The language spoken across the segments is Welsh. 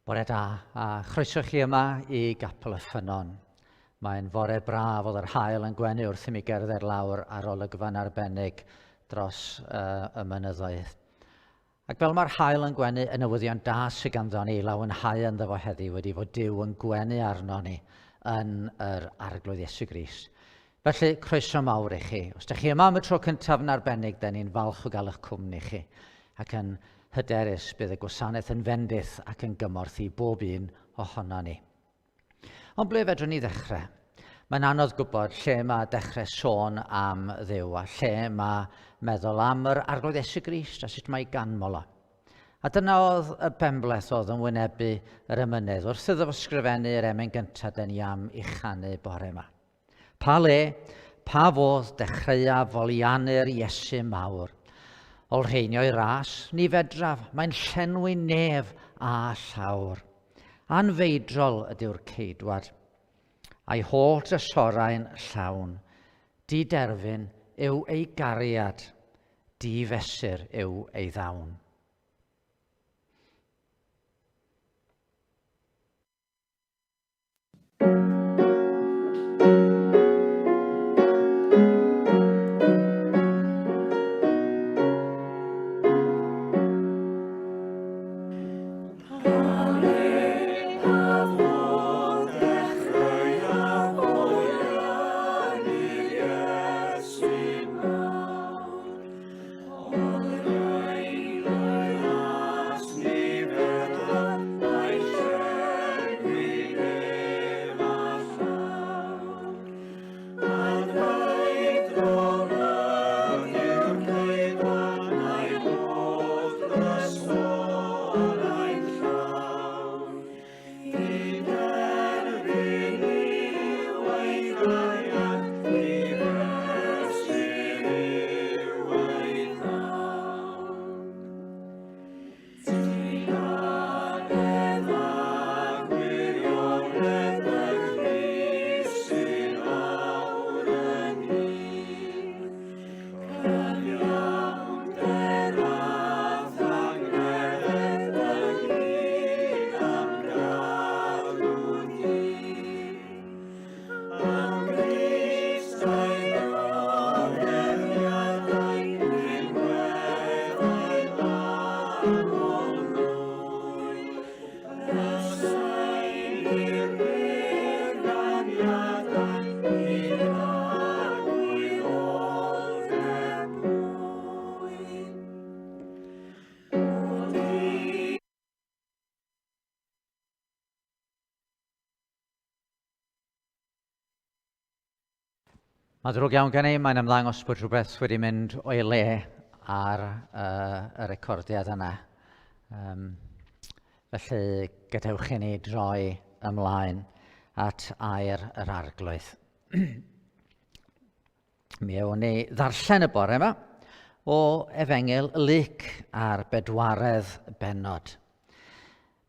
Bore da, a chroeso chi yma i Gapel y Ffynnon. Mae'n fore braf, oedd yr haul yn gwenu wrth i mi gerdded lawr ar olygfa'n arbennig dros uh, y mynyddoedd. Ac fel mae'r haul yn gwenu, y newyddion da sydd ganddo ni lawenhau ynddo fo heddi wedi fod Duw yn gwenu arno ni yn yr Arglwydd Iesu Grist. Felly, croeso mawr i chi. Os ydych chi yma am y tro cyntaf yn arbennig, da ni'n falch o gael eich cwmni chi. Ac yn hyderus bydd y gwasanaeth yn fendith ac yn gymorth i bob un ohono ni. Ond ble fedrwn ni ddechrau? Mae'n anodd gwybod lle mae dechrau sôn am Dduw a lle mae meddwl am yr Arglwydd Iesu Grist a sut mae ganmol o. A dyna oedd y benbleth oedd yn wynebu yr emynydd wrth iddo fo sgrifennu yr emyn gyntaf den ni am i chanu bore yma. Pa le, pa fodd dechreua foliannu'r Iesu mawr? Olrheinio'i ras, ni fedraf, mae'n llenwi nef a llawr. Anfeidrol ydyw'r ceidwad, a'i holl drysorau'n llawn. Diderfyn yw ei gariad, difesur yw ei ddawn. Mae'n ddrwg iawn gen i, mae'n ymddangos bod rhywbeth wedi mynd o'i le ar uh, y recordiad yna. Um, felly gadewch i ni droi ymlaen at air yr arglwydd. Mi ewn ni ddarllen y bore yma o Efengyl Luc a'r bedwaredd bennod.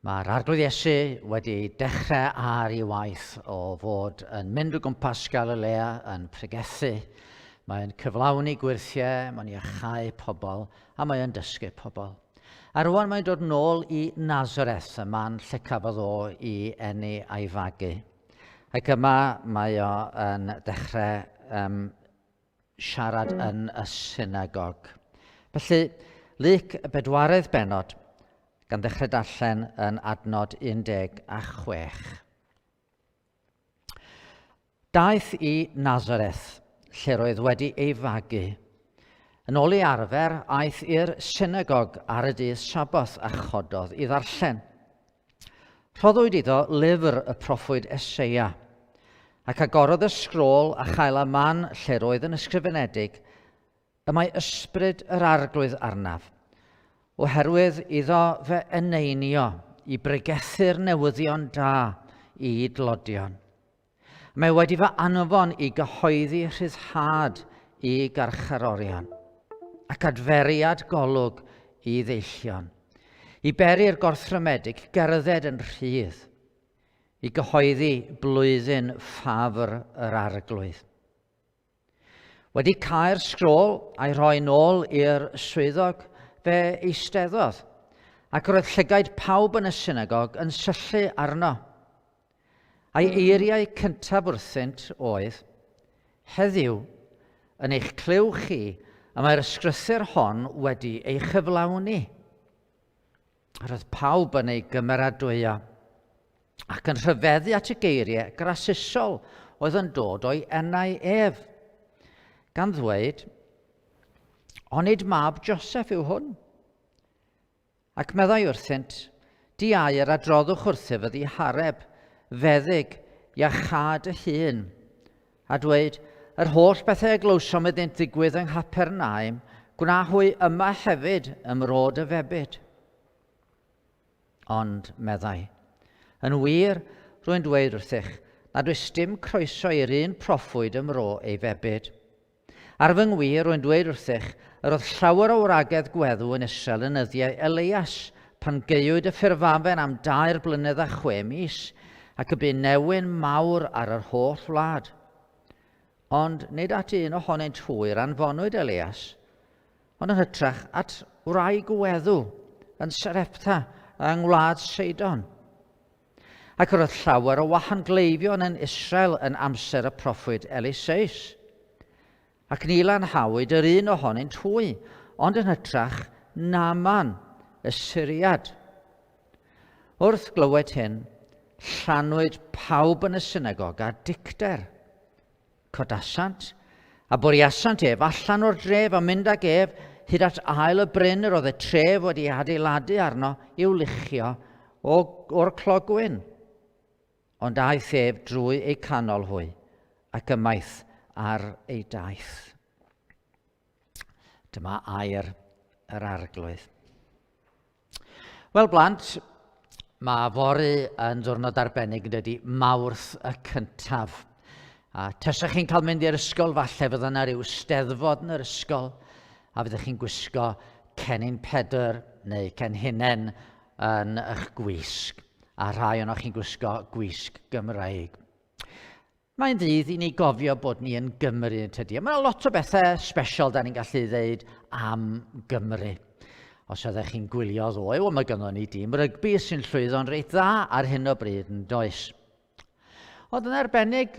Mae'r Arglwydd Iesu wedi dechrau ar ei waith o fod yn mynd o gwmpas Galilea yn pregethu. Mae'n cyflawni gwyrthiau, mae'n iachau pobl a mae'n dysgu pobl. A rwan mae'n dod nôl i Nazareth, y man lle cafodd o i eni a'i fagu. Ac yma mae o yn dechrau um, siarad yn y synagog. Felly, Luc y bedwaredd benod, gan ddechrau darllen yn adnod 16. Daeth i Nazareth, lle roedd wedi ei fagu. Yn ôl ei arfer, aeth i'r synagog ar y dydd Saboth a chododd i ddarllen. Rhoddwyd iddo lyfr y proffwyd Eseia, ac agorodd y sgrôl a chael y man lle'r oedd yn ysgrifenedig, Y mae ysbryd yr arglwydd arnaf, oherwydd iddo fe eneinio i bregethu'r newyddion da i dlodion. Mae wedi fy anfon i gyhoeddi rhyddhad i garcharorion, ac adferiad golwg i ddeillion, i beri'r gorthrymedig gerdded yn rhydd, i gyhoeddi blwyddyn ffafr yr arglwydd. Wedi cau'r sgrôl a'i rhoi nôl i'r swyddog, fe eisteddodd. Ac roedd llygaid pawb yn y synagog yn syllu arno. A'i eiriau cyntaf wrthynt oedd, Heddiw, yn eich clyw chi, y mae'r ysgrythur hon wedi ei chyflawni. Roedd pawb yn ei gymeradwyo ac yn rhyfeddu at y geiriau grasusol oedd yn dod o'i enau ef, gan ddweud, Onid mab Joseph yw hwn? Ac meddai wrthynt, Di air a droddwch wrthyf y ddihareb, feddyg, iachâ dy hun. A dweud, Yr holl bethau a glywsom iddynt ddigwydd yng Nghapernaum, gwna hwy yma hefyd ym mro dy febyd. Ond, meddai, yn wir, rwy'n dweud wrthych, nad oes dim croeso i'r un proffwyd ym mro ei febyd. Ar fy ngwir, rwy'n dweud wrthych, yr oedd llawer o wragedd gweddw yn Israel yn nyddiau Eleias, pan gaewyd y ffurfafen am dair blynedd a chwe mis, ac y bu newyn mawr ar yr holl wlad. Ond nid at un ohonynt hwy yr anfonwyd Eleias, ond yn hytrach at wraig weddw yn Sarepta yng ngwlad Seidon. Ac yr oedd llawer o wahangleifion yn Israel yn amser y proffwyd Eliseus. Ac ni lanhawyd yr un ohonynt hwy, ond yn hytrach Naaman, y Syriad. Wrth glywed hyn, llanwyd pawb yn y synagog â dicter. Codasant, a bwriasant ef allan o'r dref a mynd ag ef hyd at ael y bryn yr oedd y tref wedi adeiladu arno i'w luchio o, o'r clogwyn. Ond aeth ef drwy eu canol hwy ac ymaith ar ei daith. Dyma air yr arglwydd. Wel, blant, mae fory yn ddwrnod arbennig yn dydy, Mawrth y cyntaf. A tasach chi'n cael mynd i'r ysgol, falle fydda yna rhyw steddfod yn yr ysgol, a fyddech chi'n gwisgo cennin pedr neu cenhinen yn eich gwisg, a rhai ohonoch chi'n gwisgo gwisg Gymraeg. Mae'n ddydd i ni gofio bod ni yn Gymru yn tydi. Mae yna lot o bethau special da ni'n gallu ddeud am Gymru. Os ydych chi'n gwylio ddoe, wel mae gynnon ni dîm rygbi sy'n llwyddo'n reit dda ar hyn o bryd yn does. Ond yn arbennig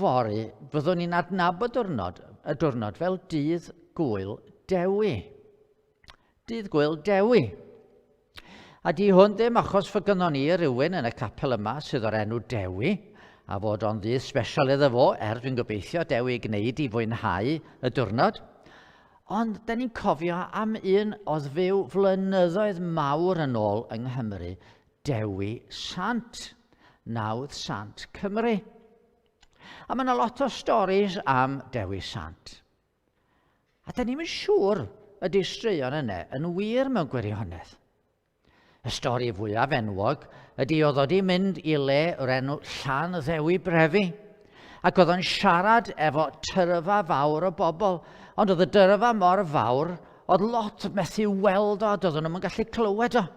fory, fyddwn ni'n adnabod diwrnod, y diwrnod fel dydd gwyl Dewi. Dydd Gwyl Dewi. A di hwn ddim achos fod gynnon ni rhywun yn y capel yma sydd o'r enw Dewi, a fod o'n ddydd special iddo fo, er dwi'n gobeithio Dewi gwneud i fwynhau y diwrnod. Ond da ni'n cofio am un oedd fyw flynyddoedd mawr yn ôl yng Nghymru, Dewi Sant, nawdd Sant Cymru. A mae yna lot o storis am Dewi Sant. A da ni'm yn siŵr ydy'r straeon yna yn wir mewn gwirionedd. Y stori fwyaf enwog ydy oedd o wedi mynd i le o'r enw Llan Ddewi Brefi, ac oedd o'n siarad efo tyrfa fawr o bobl, ond oedd y dyrfa mor fawr, oedd lot methu weld o, doedden nhw'n gallu clywed o.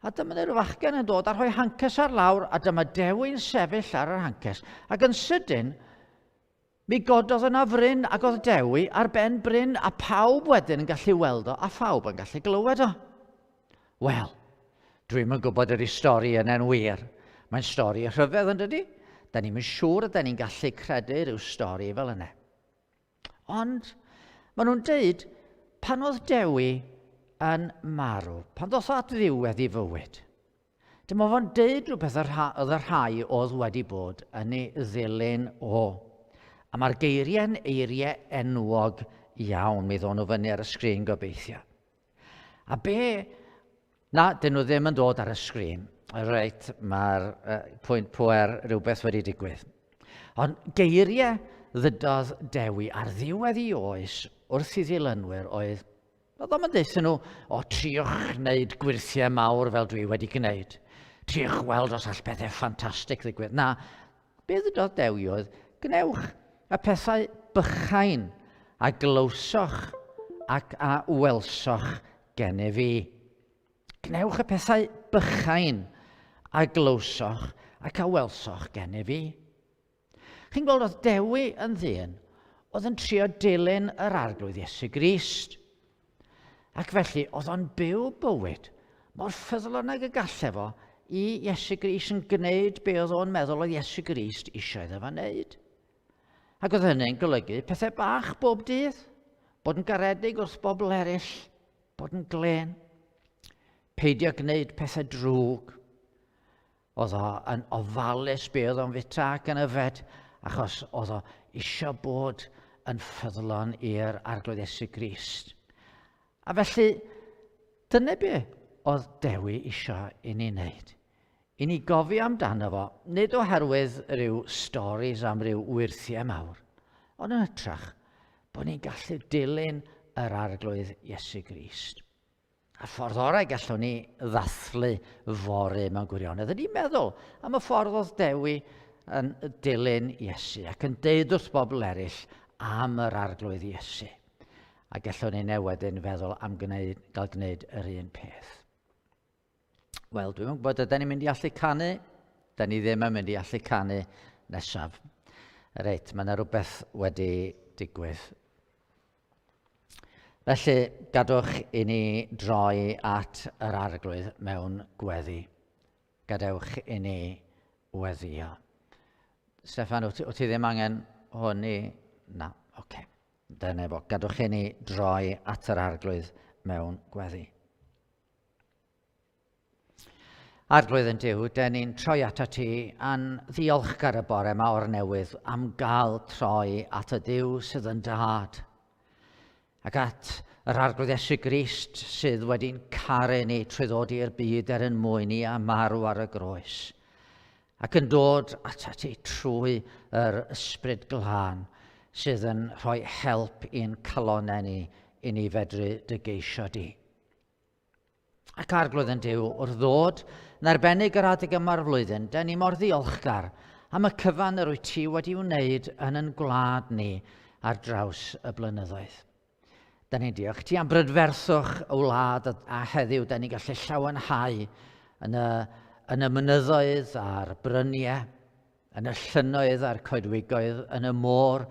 A dyma ni'r fachgen yn dod a rhoi hances ar lawr, a dyma Dewi'n sefyll ar yr hances. Ac yn sydyn, Mi gododd yna fryn ac oedd Dewi ar ben bryn a pawb wedyn yn gallu weld o a phawb yn gallu glywed o. Wel, dwi'm yn gwybod ydy stori yna'n wir. Mae'n stori rhyfedd yn dydy? Da ni'm yn siŵr ydy ni'n gallu credu rhyw stori fel yna. Ond maen nhw'n deud pan oedd Dewi yn marw, pan ddoth o at ddiwedd i fywyd, Dyma fo'n deud rhywbeth oedd y rhai oedd wedi bod yn ei ddilyn o. A mae'r geiriau'n eiriau enwog iawn, mi ddod nhw fyny ar y sgrin gobeithio. A be... Na, dyn nhw ddim yn dod ar y sgrin. Reit, mae'r uh, pwynt pwer rhywbeth wedi digwydd. Ond geiriau ddydodd Dewi ar ddiwedd ei oes wrth i ddilynwyr oedd Oedd o'm yn deutha nhw, o, triwch wneud gwyrthiau mawr fel dwi wedi gwneud. Triwch weld os all pethau ffantastig ddigwydd. Na, be ddydodd Dewi oedd, gwnewch y pethau bychain a glywsoch ac a welsoch gennyf fi. Gwnewch y pethau bychain a glywsoch ac a welsoch gennyf fi. Chi'n gweld, oedd Dewi yn ddyn oedd yn trio dilyn yr Arglwydd Iesu Grist. Ac felly, oedd o'n byw bywyd. mor ffyddlon ag y galle fo i Iesu Grist yn gwneud be oedd o'n meddwl oedd Iesu Grist eisiau iddo fo wneud. Ac oedd hynny'n golygu pethau bach bob dydd, bod yn garedig wrth bobl eraill, bod yn glên, peidio gwneud pethau drwg. Oedd o yn ofalus be oedd o'n fita ac yn yfed, achos oedd o eisiau bod yn ffyddlon i'r Arglwydd Iesu Grist. A felly, dyna be oedd Dewi eisiau i ni wneud. I ni gofio amdano fo, nid oherwydd rhyw storis am ryw wyrthiau mawr, ond yn hytrach bod ni'n gallu dilyn yr Arglwydd Iesu Grist. A'r ffordd orau gallwn ni ddathlu fory mewn gwirionedd ydy meddwl am y ffordd oedd Dewi yn dilyn Iesu ac yn deud wrth bobl eraill am yr Arglwydd Iesu. A gallwn ni wedyn feddwl am gwneud, gael gwneud yr un peth. Wel, dwi'n gwybod ydyn ni'n mynd i allu canu. Da ni ddim yn mynd i allu canu nesaf. Reit, mae yna rhywbeth wedi digwydd. Felly, gadwch i ni droi at yr Arglwydd mewn gweddi. Gadewch i ni weddio. Steffan, wyt ti, wyt ti ddim angen hwn i... Na, oce. Okay. Dyna fo. Gadwch i ni droi at yr Arglwydd mewn gweddi. Arglwydd yn Duw, den ni'n troi atat ti a'n ddiolchgar y bore yma o'r newydd am gael troi at y Duw sydd yn dad ac at yr Arglwydd Iesu Grist sydd wedi'n caru ni trwy ddod i'r byd er yn mwyn ni a marw ar y groes ac yn dod atat ti trwy yr Ysbryd Glân sydd yn rhoi help i'n calonnau ni i ni fedru dy geisio di. Ac Arglwydd yn Duw, wrth ddod yn arbennig yr adeg yma'r flwyddyn, dyn ni mor ddiolchgar am y cyfan yr wyt ti wedi wneud yn yn gwlad ni ar draws y blynyddoedd. Dyn ni'n diolch ti am brydferthwch y wlad a heddiw dyn ni'n gallu llawenhau yn y, yn y mynyddoedd a'r bryniau, yn y llynnoedd a'r coedwigoedd, yn y môr,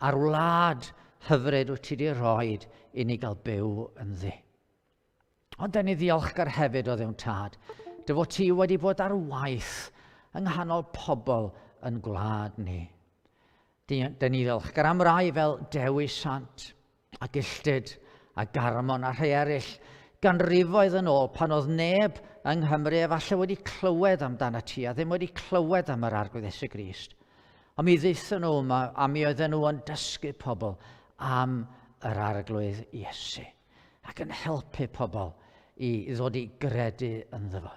a'r wlad hyfryd wyt ti wedi rhoi i ni gael byw ynddi. Ond da ni ddiolchgar hefyd o Dduw'n Tad, dy fod ti wedi bod ar waith yng nghanol pobl yn gwlad ni. Da ni ddiolchgar am rai fel Dewi Sant a Gilltyd a Garmon a rhai eraill ganrifoedd yn ôl pan oedd neb yng Nghymru efallai wedi clywed amdano ti a ddim wedi clywed am yr Arglwydd Iesu Grist. Ond mi ddaethon nhw yma a mi oedden nhw yn dysgu pobl am yr Arglwydd Iesu. ac yn helpu pobl i ddod i gredu ynddo fo.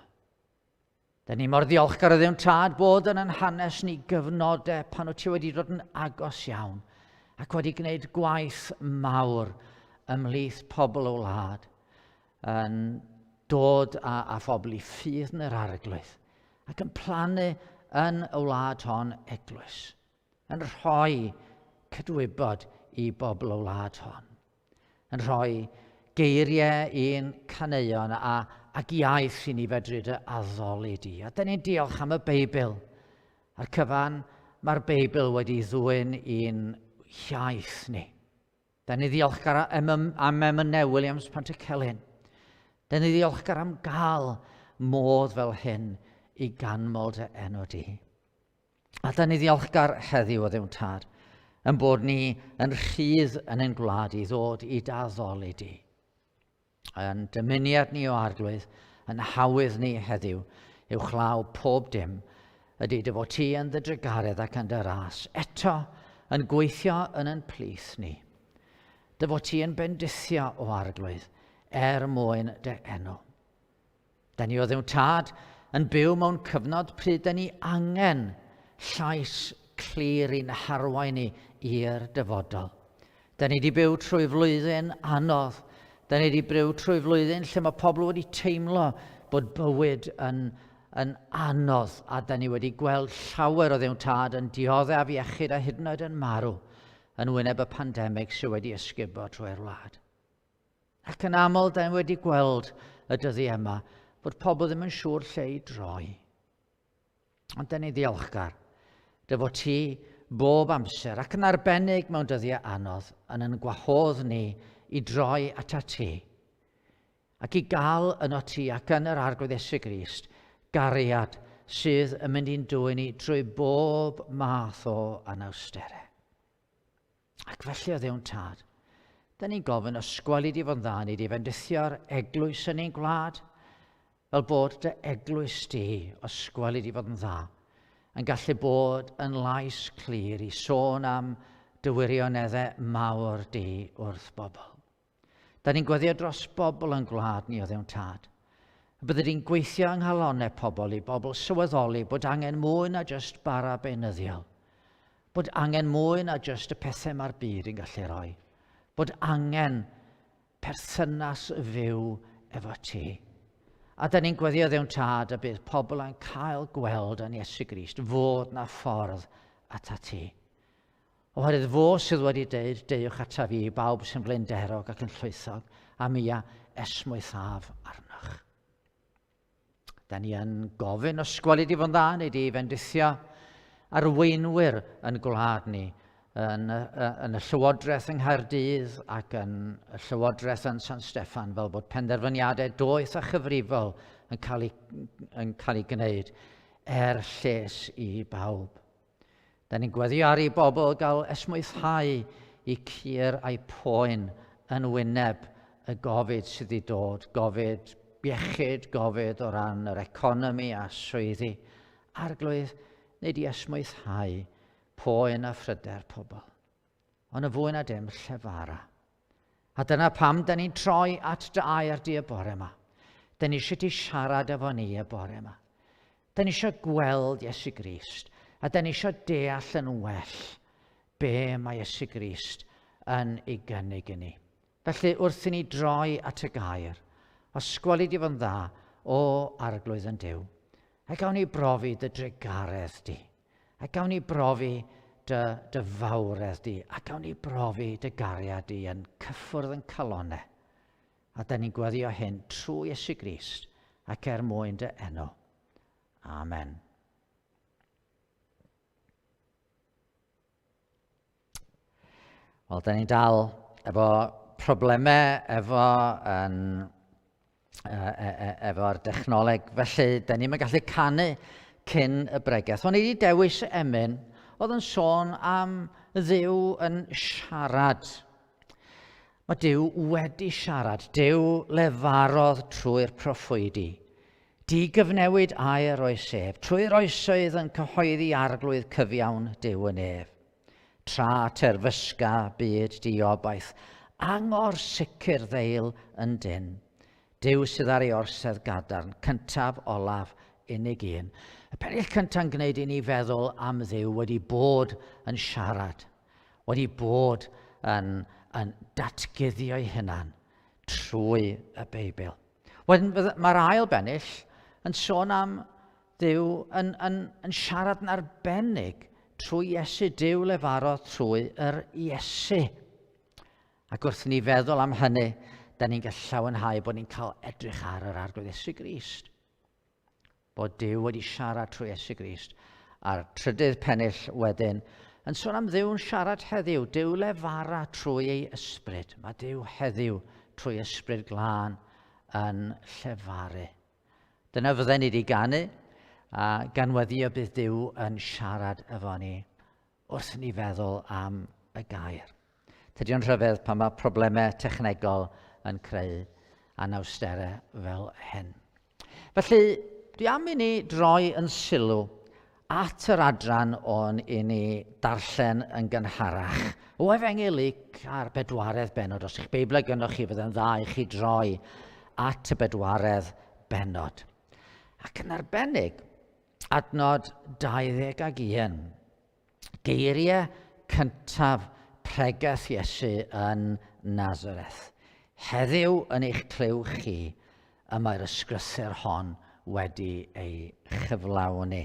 Da ni mor ddiolchgar o Dduw'n Tad bod yn yn hanes ni gyfnodau pan wyt ti wedi dod yn agos iawn ac wedi gwneud gwaith mawr ymhlith pobl o wlad yn dod â, â phobl i ffydd yn yr arglwydd ac yn plannu yn y wlad hon eglwys, yn rhoi cydwybod i bobl y wlad hon. yn rhoi geiriau i'n caneuon a, ac iaith i ni fedru dy addoli di. A dyn ni'n diolch am y Beibl. A'r cyfan, mae'r Beibl wedi ddwyn i'n hiaith ni. Da ni ddiolchgar am, am emynau Williams Pantycelyn. Da ni ddiolchgar am gael modd fel hyn i ganmol dy enw di. A da ni ddiolchgar heddiw o Dduw'n Tad, yn bod ni yn rhydd yn ein gwlad i ddod i daddoli di. Yn dymuniad ni o Arglwydd, yn hawydd ni heddiw, uwchlaw pob dim, ydy dy fod ti yn dy drugaredd ac yn dy ras, eto yn gweithio yn yn plith ni. Dy fod ti yn bendithio o Arglwydd, er mwyn dy enw. Da ni o Dduw Tad yn byw mewn cyfnod pryd da ni angen llais clir i'n harwain ni i'r dyfodol. Da ni wedi byw trwy flwyddyn anodd. Da ni wedi byw trwy flwyddyn lle mae pobl wedi teimlo bod bywyd yn, yn anodd a da ni wedi gweld llawer o Dduw Tad yn dioddef iechyd a hyd yn oed yn marw yn wyneb y pandemig sydd wedi ysgubo trwy'r wlad. Ac yn aml, da ni wedi gweld y dyddiau yma fod pobl ddim yn siŵr lle i droi. Ond da ni ddiolchgar dy fod ti bob amser ac yn arbennig mewn dyddiau anodd yn yn gwahodd ni i droi atat ti. Ac i gael yno ti ac yn yr Arglwydd Iesu Grist gariad sydd yn mynd i'n dwyn ni drwy bob math o anawsterau. Ac felly o Dduw'n Tad, da ni'n gofyn ysgweli di fod yn dda ni di fendithio'r eglwys yn ein gwlad, fel bod dy eglwys di, ysgweli di fod yn dda, yn gallu bod yn lais clir i sôn am dy wirioneddau mawr di wrth bobl. Da ni'n gweddio dros bobl yn gwlad ni o Dduw'n Tad. Y bydde di'n gweithio yng nghalonau pobl i bobl sylweddoli bod angen mwy na jyst bara beunyddiol. Bod angen mwy na jyst y pethau mae'r byd yn gallu rhoi. Bod angen perthynas fyw efo ti. A da ni'n gweddio Dduw'n Tad y bydd pobl yn cael gweld yn Iesu Grist fod na ffordd ata ti. Oherwydd fo sydd wedi deud, Deuwch ataf fi, bawb sy'n flinderog ac yn llwythog, a mi a esmwythaf arnoch. Da ni yn gofyn os gweli di fo'n dda, neu di fendithio arweinwyr yn gwlad ni, yn, yn y Llywodraeth yng Nghaerdydd ac yn y Llywodraeth yn San Steffan, fel bod penderfyniadau doeth a chyfrifol yn cael eu, yn cael eu gwneud er lles i bawb. Da ni'n gweddio ar i bobl gael esmwythau i cur a'i poen yn wyneb y gofid sydd wedi dod, gofid iechyd, gofid o ran yr economi a swyddi. Arglwydd, neu di esmwythau poen a phryder pobl. Ond yn fwy na dim, llefara. A dyna pam da ni'n troi at dy air di y bore yma. Da ni eisiau ti siarad efo ni y bore yma. Da ni eisiau gweld Iesu Grist, a da ni eisiau deall yn well be mae Iesu Grist yn ei gynnig i ni. Felly, wrth i ni droi at y gair, os gweli di fo'n dda, o Arglwydd yn Duw, a gawn ni brofi dy drugaredd di. A gawn ni brofi dy, dy fawredd di, a gawn ni brofi dy gariad di yn cyffwrdd yn calonau. A da ni'n gweddio hyn trwy Iesu Grist ac er mwyn dy enw. Amen. Wel, da ni'n dal efo problemau efo yn, e, e, e, efo'r dechnoleg, felly da ni'n gallu canu cyn y bregeth. O'n i wedi dewis emyn oedd yn sôn am Dduw yn siarad. Mae Duw wedi siarad. Duw lefarodd trwy'r proffwydi. Digyfnewid air oes ef, trwy'r oesoedd yn cyhoeddi arglwydd cyfiawn Duw yn ef. Tra terfysga byd diobaith, angor sicr ddeil yn dyn. Duw sydd ar ei orsedd gadarn, cyntaf, olaf, unig un. Y pennill cyntaf yn gwneud i ni feddwl am Dduw wedi bod yn siarad, wedi bod yn, yn datguddio'i hunan trwy y Beibl. Wedyn mae'r ail bennill yn sôn am Dduw yn, yn, yn siarad yn arbennig trwy Iesu. Duw lefarodd trwy yr Iesu. Ac wrth ni feddwl am hynny, da ni'n gallu llawenhau bod ni'n cael edrych ar yr Arglwydd Iesu Grist. Bod Duw wedi siarad trwy Iesu Grist. A'r trydydd pennill wedyn yn sôn am Dduw'n siarad heddiw. Duw lefara trwy ei ysbryd. Mae Duw heddiw trwy ysbryd glân yn llefaru. Dyna fydden ni wedi ganu, a gan weddio bydd Duw yn siarad efo ni wrth ni feddwl am y gair. Tydi o'n rhyfedd pan mae problemau technegol yn creu anawsterau fel hyn. Felly, dwi am i ni droi yn sylw at yr adran o'n i ni darllen yn gynharach. O Efengyl Luc a'r bedwaredd bennod. Os ych Beiblau gynnwch chi, fydde'n dda i chi droi at y bedwaredd bennod. Ac yn arbennig, adnod 21. Geiriau cyntaf pregeth Iesu yn Nazareth. Heddiw yn eich clyw chi y mae'r ysgrythur hon wedi ei chyflawni.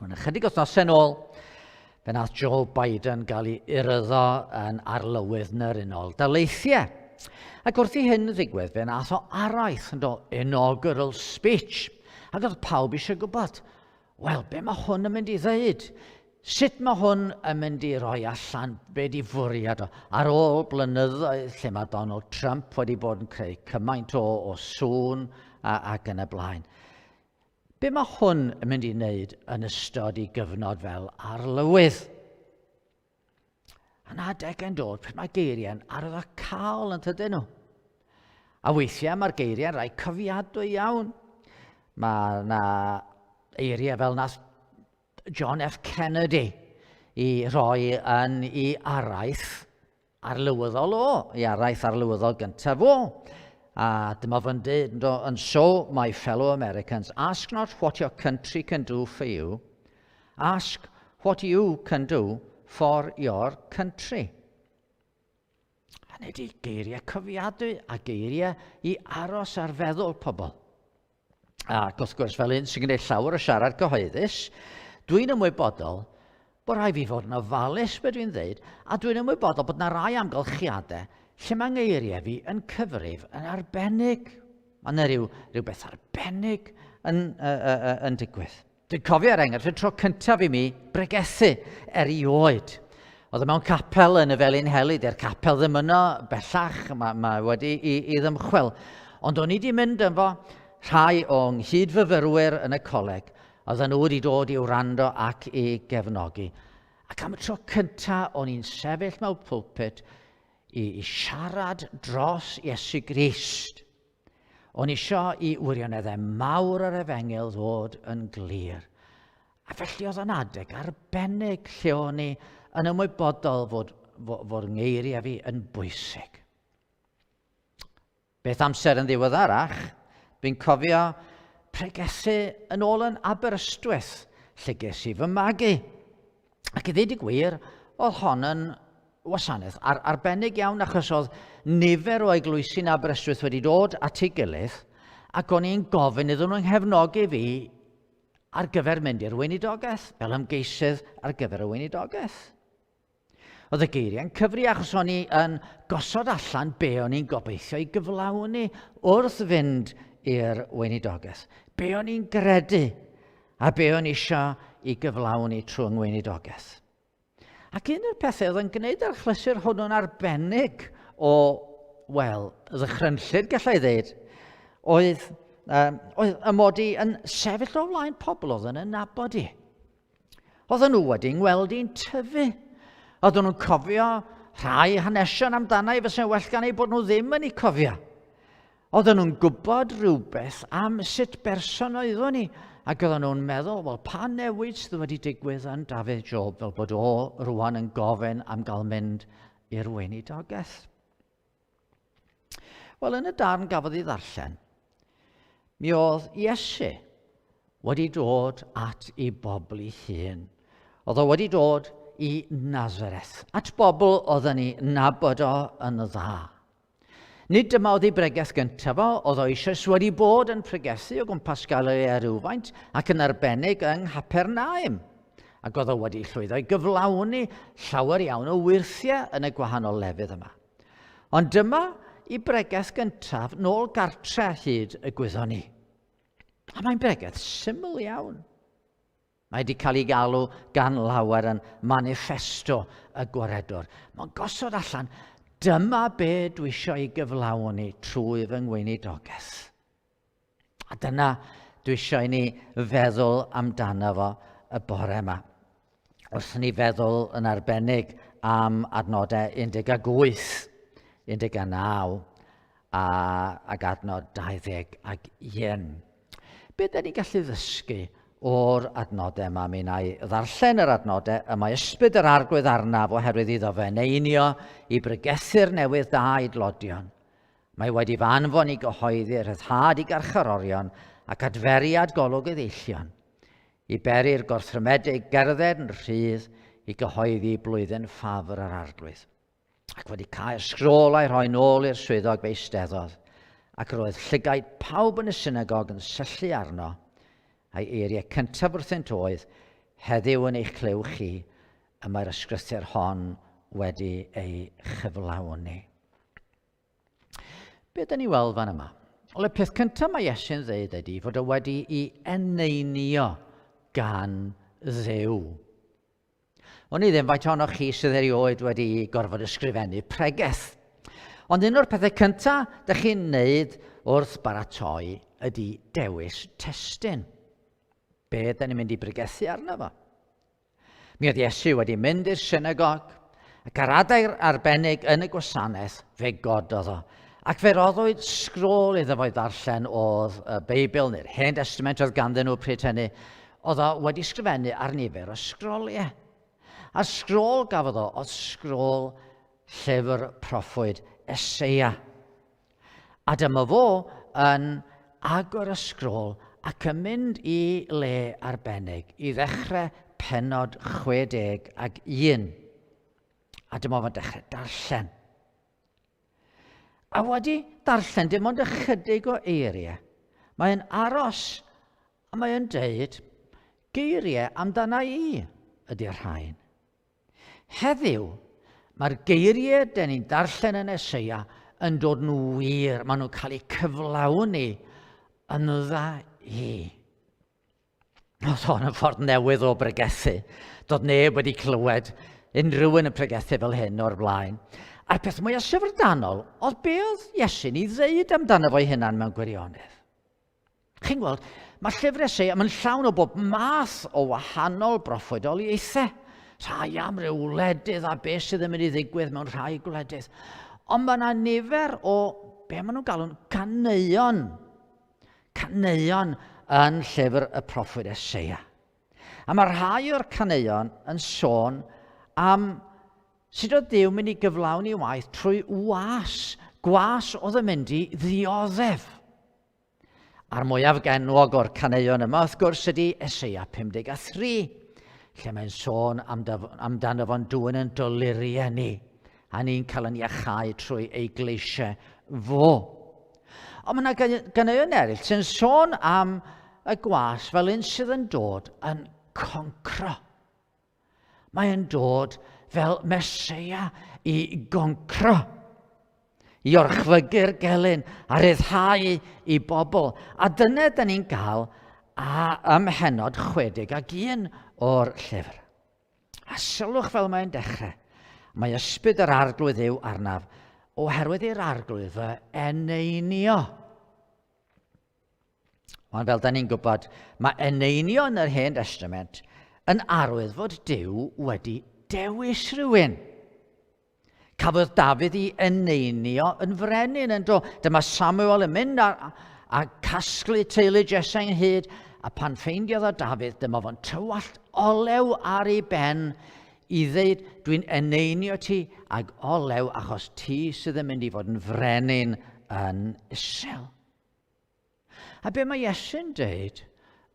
Yn ychydig wythnosau yn ôl, fe nath Joe Biden gael ei uryddo yn arlywydd yn yr Unol Daleithiau. Ac wrth i hyn ddigwydd, fe nath o araith yn do inaugural speech. Ac oedd pawb eisiau gwybod, Wel, be mae hwn yn mynd i ddeud? Sut mae hwn yn mynd i roi allan be di fwriad o? Ar ôl blynyddoedd lle mae Donald Trump wedi bod yn creu cymaint o, o sŵn a, ac yn y blaen. Be mae hwn yn mynd i wneud yn ystod i gyfnod fel arlywydd? A na adegau'n dod pryd mae geiriau'n arwyddocaol yn tydyn nhw. A weithiau mae'r geiriau'n rhai cofiadwy iawn. Mae yna eiriau fel nath John F Kennedy i roi yn ei araith arlywyddol o, i araith arlywyddol gyntaf o. A dyma fo'n dweud, and so, my fellow Americans, ask not what your country can do for you, ask what you can do for your country. Hynny ydy geiriau cofiadwy a geiriau i aros ar feddwl pobl. Ac wrth gwrs, fel un sy'n gwneud llawer o siarad cyhoeddus, dwi'n ymwybodol bod rhaid fi fod yn ofalus be dwi'n dweud, a dwi'n ymwybodol bod yna rai amgylchiadau lle mae ngeiriau fi yn cyfrif yn arbennig. Mae yna rhyw, rhywbeth arbennig yn, uh, uh, uh, yn digwydd. Dwi'n cofio er enghraifft y tro cyntaf i mi bregethu erioed. Oedd e mewn capel yn y Felin Heli, di'r capel ddim yno bellach, mae, mae wedi i, i ddymchwel. Ond o'n i wedi mynd yn fo rhai o'n nghyd-fyfyrwyr yn y coleg, oedden nhw wedi dod i wrando ac i gefnogi. Ac am y tro cyntaf o'n i'n sefyll mewn pulpit i, i siarad dros Iesu Grist. O'n isio i wirioneddau mawr yr efengyl ddod yn glir. A felly oedd yn adeg arbennig lle o'n i yn ymwybodol fod, fod, fod ngeiriau fi yn bwysig. Beth amser yn ddiweddarach, dwi'n cofio pregethu yn ôl yn Aberystwyth, lle ges i fy magu. Ac i ddweud y gwir, oedd hon yn wasanaeth ar arbennig iawn achos oedd nifer o eglwysi'n Aberystwyth wedi dod at ei gilydd ac o'n i'n gofyn iddyn nhw nghefnogi fi ar gyfer mynd i'r weinidogaeth, fel ymgeisydd ar gyfer y weinidogaeth. Oedd y geiriau'n cyfri achos o'n i yn gosod allan be o'n i'n gobeithio i gyflawni wrth fynd i'r weinidogaeth. Be o'n i'n gredu a be o'n i eisiau i gyflawni trwy ngweinidogaeth. Ac un o'r pethau oedd yn gwneud yr achlysur hwnnw'n arbennig o, wel, ddychrynllyd gallai ddeud, oedd, um, oedd y mod i yn sefyll o flaen pobl oedd yn nabod i. Oedden nhw wedi ngweld i'n tyfu. Oedden nhw'n cofio rhai hanesion amdana i fysa'n well gan eu bod nhw ddim yn eu cofio. Oedden nhw'n gwybod rhywbeth am sut berson oeddwn i, ac oedden nhw'n meddwl, wel, pa newid sydd wedi digwydd yn Dafydd Job fel bod o rwan yn gofyn am gael mynd i'r weinidogaeth? Wel, yn y darn gafodd ei ddarllen, mi oedd Iesu wedi dod at ei bobl ei hun. Oedd o wedi dod i Nazareth, at bobl oedd yn ei nabod o yn dda. Nid dyma oedd ei bregeth gyntaf o, oedd o eisoes wedi bod yn pregethu o gwmpas Galilea rhywfaint ac yn arbennig yng Nghapernaum. Ac oedd o wedi llwyddo i gyflawni llawer iawn o wyrthiau yn y gwahanol lefydd yma. Ond dyma i bregeth gyntaf nôl gartre hyd y gwyddon ni. A mae'n bregeth syml iawn. Mae wedi cael ei galw gan lawer yn maniffesto y gwaredwr. Mae'n gosod allan, dyma be dwi eisiau ei gyflawni trwy fy ngweinidogaeth. A dyna dwi eisiau i ni feddwl amdano fo y bore yma. Wrth ni feddwl yn arbennig am adnodau 18, 19 a, ac adnod 21. Be da ni'n gallu ddysgu o'r adnodau yma? Mi wna i ddarllen yr adnodau y mae ysbryd yr arglwydd arnaf oherwydd iddo fe neinio i bregethu'r newydd da i dlodion. Mae wedi fy anfon i gyhoeddi rhyddhad i garcharorion ac adferiad golwg i ddeillion, i beri'r gorthrymedig gerdded yn rhydd i gyhoeddi blwyddyn ffafr yr arglwydd. Ac wedi cael sgrôl a'i rhoi nôl i'r swyddog fe eisteddodd, ac roedd llygaid pawb yn y synagog yn syllu arno, a'i eiriau cyntaf wrthynt oedd, Heddiw yn eich clyw chi, y mae'r ysgrythur hon wedi ei chyflawni. Be dyn ni weld fan yma? Wel, y peth cyntaf mae Iesu'n dweud ydy fod o wedi ei eneinio gan Dduw. O'n i ddim faint ohonoch chi sydd erioed wedi gorfod ysgrifennu pregeth. Ond un o'r pethau cyntaf dych chi'n neud wrth baratoi ydy dewis testun. Be da ni'n mynd i bregethu arno fo? Mi oedd Iesu wedi mynd i'r synagog, ac ar adeg arbennig yn y gwasanaeth fe gododd o. Ac fe roddwyd sgrôl iddo fo i ddarllen oedd y Beibl neu'r Hen Testament oedd ganddyn nhw pryd hynny, oedd o wedi sgrifennu ar nifer o sgroliau. A'r sgrôl gafodd o oedd sgrôl llyfr proffwyd Eseia. A dyma fo yn agor y sgrôl ac yn mynd i le arbennig i ddechrau pennod 61. A dyma fo'n dechrau darllen. A wedi darllen dim ond ychydig o eiriau, mae'n aros a mae'n deud, geiriau amdana i ydy'r rhain. Heddiw, mae'r geiriau den ni'n darllen yn Eseia yn dod yn wir, maen nhw'n cael eu cyflawni yn dda i. Oedd hon yn ffordd newydd o bregethu. Doedd neb wedi clywed unrhyw un yn pregethu fel hyn o'r blaen. A'r peth mwyaf syfrdanol oedd be oedd Iesu'n ei ddeud amdano fo'i hunan mewn gwirionedd. Chi'n gweld, mae llyfr Eseia, mae'n llawn o bob math o wahanol broffwydoliaethau. Rhai am ryw wledydd a beth sydd yn mynd i ddigwydd mewn rhai gwledydd. Ond mae yna nifer o, be maen nhw'n galw'n caneuon. Caneuon yn llyfr y proffwyd Eseia. A mae rhai o'r caneuon yn sôn am sut oedd Duw mynd i gyflawni waith trwy was, gwas oedd yn mynd i ddioddef. A'r mwyaf genwog o'r caneuon yma, wrth gwrs, ydy Eseia 53, lle mae'n sôn amdano fo'n dwyn yn doluriau ni, a ni'n cael yn iachau trwy ei gleisiau fo. Ond mae yna ganeuon eraill sy'n sôn am y gwas fel un sydd yn dod yn concro. Mae e'n dod fel Meseia i goncro, i orchfygu'r gelyn a ryddhau i bobl. A dyna da ni'n gael a ym mhennod 61 o'r llyfr. A sylwch fel mae'n dechrau. Mae ysbryd yr arglwydd yw arnaf, oherwydd i'r arglwydd fy eneinio. Ond fel da ni'n gwybod, mae eneinio yn yr Hen Testament yn arwydd fod Duw wedi dewis rhywun. Cafodd Dafydd i eneinio yn frenin yn do. Dyma Samuel yn mynd a, a casglu teulu Jesse ynghyd, a pan ffeindiodd o Dafydd, dyma fo'n tywallt olew ar ei ben i ddeud, dwi'n eneinio ti ag olew achos ti sydd yn mynd i fod yn frenin yn Israel. A be mae Iesu'n deud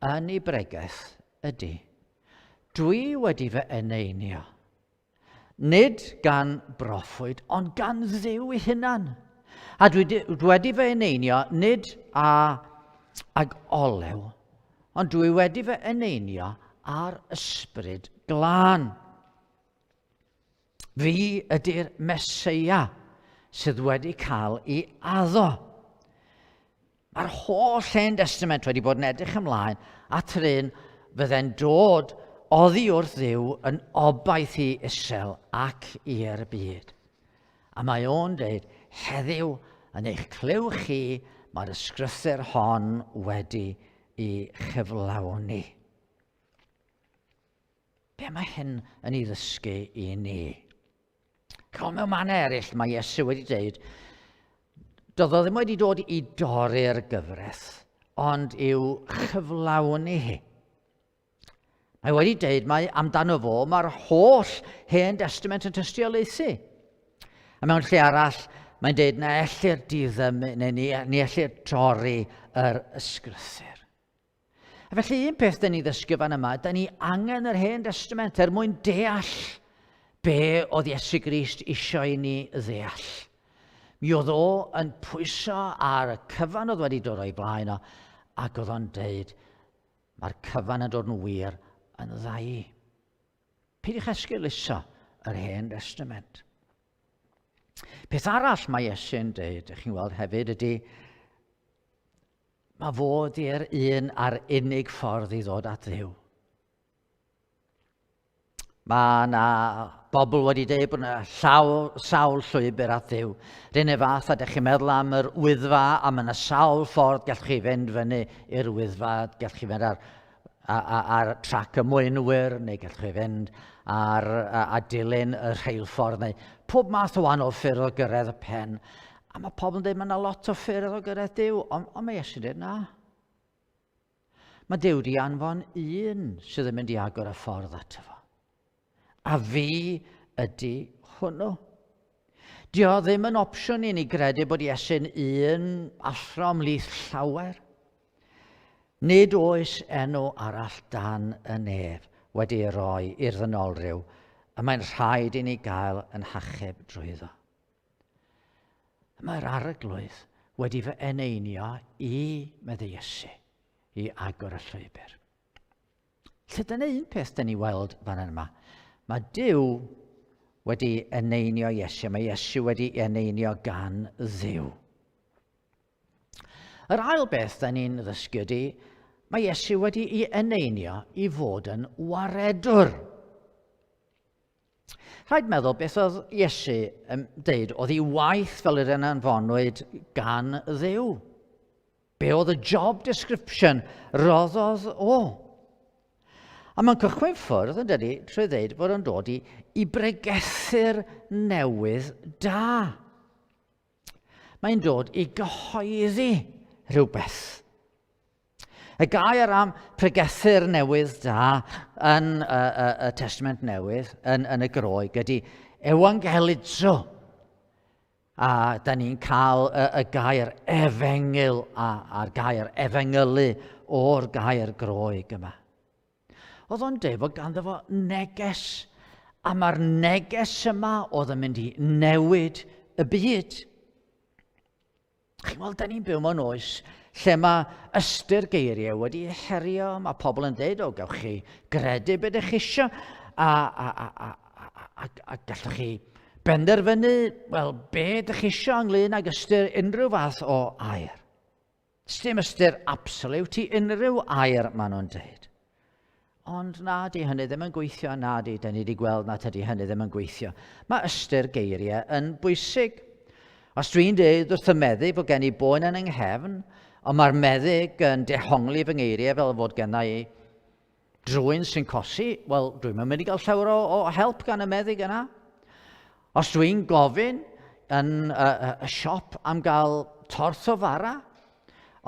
yn ei bregeth ydy, dwi wedi fy eneinio, nid gan broffwyd, ond gan Dduw ei hunan. A dwi wedi fy eneinio nid a, ag olew, ond dwi wedi fy eneinio ar ysbryd glân. Fi ydy'r Meseia sydd wedi cael ei addo. Mae'r holl Hen Destament wedi bod yn edrych ymlaen at yr un fydde'n dod oddi wrth Dduw yn obaith i Israel ac i'r byd. A mae o'n dweud, heddiw yn eich clyw chi, mae'r ysgrythyr hon wedi ei chyflawni. Be mae hyn yn ei ddysgu i ni? Cael mewn mannau eraill, mae Iesu wedi dweud, doedd o ddim wedi dod i dorri'r gyfraith, ond i'w chyflawni hi. Mae wedi dweud mai amdano fo mae'r holl Hen Destament yn tystiolaethu. A mewn lle arall, mae'n dweud na ellir diddymu, neu ni, ni ellir torri yr ysgrythur. A felly un peth dyn ni ddysgu fan yma, dyn ni angen yr Hen Testament er mwyn deall be oedd Iesu Grist eisiau i ni ddeall. Mi oedd o yn pwyso ar y cyfan oedd wedi dod o'i blaen o, ac oedd o'n deud, mae'r cyfan yn dod yn wir yn dda i. Peidiwch esgeuluso yr Hen Testament. Peth arall mae Iesu'n deud, ych chi'n weld hefyd, ydy Mae fod i'r un a'r unig ffordd i ddod at Dduw. Mae yna bobl wedi dweud bod yna llaw, sawl llwybr at Dduw. Rhyn y fath a dych chi'n meddwl am yr wyddfa, a mae yna sawl ffordd gallwch chi fynd fyny i'r wyddfa, gallwch chi fynd ar, ar, ar trac y mwynwyr, neu gallwch chi fynd ar, a, a dilyn y rheilffordd, neu pob math o wahanol ffyrdd o gyrraedd y pen. A mae pobl yn dweud mae yna lot o ffyrdd o gyrraedd Duw, ond, ond mae Iesu'n dweud na. Mae Duw di anfon un sydd yn mynd i agor y ffordd ato fo. A fi ydy hwnnw. Dio ddim yn opsiwn i ni gredu bod Iesu'n un athro ymhlith llawer. Nid oes enw arall dan y nef wedi ei roi i'r ddynolryw y mae'n rhaid i ni gael yn hachub drwyddo. Mae'r arglwydd wedi fy eneinio i, meddai Iesu, i agor y llwybr. Lle dyna un peth dyn ni weld fan yma. Mae Duw wedi eneinio Iesu, mae Iesu wedi eneinio gan Dduw. Yr ail beth da ni'n ddysgu ydy, mae Iesu wedi ei eneinio i fod yn waredwr. Rhaid meddwl beth oedd Iesu yn deud oedd ei waith fel yr un anfonwyd gan Dduw. Be oedd y job description roddodd o? A mae'n cychwyn ffwrdd yn dydy trwy ddeud bod o'n dod i, i bregethu'r newydd da. Mae'n dod i gyhoeddi rhywbeth. Y gair am pregethu'r newydd da yn y, y, y Testament Newydd, yn, yn y Groeg, ydy ewangelizo. A da ni'n cael y, y gair efengyl a, a'r gair efengylu o'r gair Groeg yma. Oedd o'n dweud fod ganddo fo neges, a mae'r neges yma oedd yn mynd i newid y byd. Chi'n gweld, da ni'n byw mewn oes lle mae ystyr geiriau wedi herio, mae pobl yn dweud, o, gawch chi gredu beth ydych chi eisiau, a, a, a, a, a, a, a gallwch chi benderfynu, wel, be ydych chi eisiau ynglyn ag ystyr unrhyw fath o air. Sdim ystyr absoliwt i unrhyw air, maen nhw'n dweud. Ond na, di hynny ddim yn gweithio, na di, da ni wedi gweld na tydi hynny ddim yn gweithio. Mae ystyr geiriau yn bwysig. Os dwi'n dweud wrth y meddyg fod gen i boen yn yng nghefn, ond mae'r meddyg yn dehongli fy ngeiriau fel fod gen i drwy'n sy'n cosi, wel, dwi'n mynd i gael llawer o, o help gan y meddyg yna. Os dwi'n gofyn yn y, y, y siop am gael torth o fara,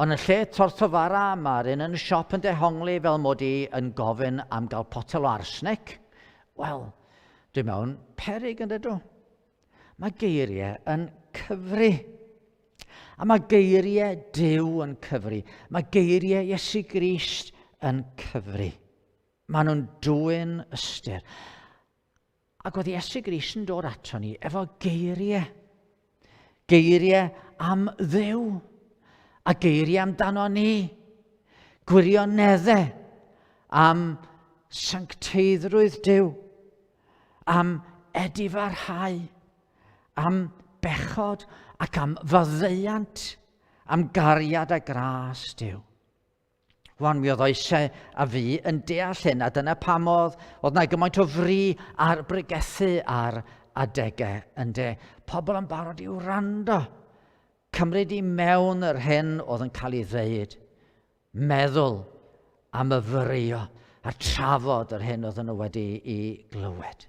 ond yn lle torth o fara, mae'r un yn y siop yn dehongli fel mod i yn gofyn am gael potel o arsenic, wel, dwi mewn perig yn dydw. Mae geiriau yn cyfri. A mae geiriau Duw yn cyfri. Mae geiriau Iesu Grist yn cyfri. Maen nhw'n dwyn ystyr. Ac oedd Iesu Grist yn dod ato ni efo geiriau. Geiriau am Dduw. A geiriau amdano ni. Gwirioneddau am sancteiddrwydd Duw. Am edifarhau. Am bechod ac am faddeuant. Am gariad a gras Duw. Rwan, mi oedd oesau a fi yn deall hyn, a dyna pam oedd, oedd na gymaint o fri ar bregethu ar adegau, ynde. Pobl yn barod i wrando, cymryd i mewn yr hyn oedd yn cael ei ddeud, meddwl a myfyrio a trafod yr hyn oedden nhw wedi i glywed.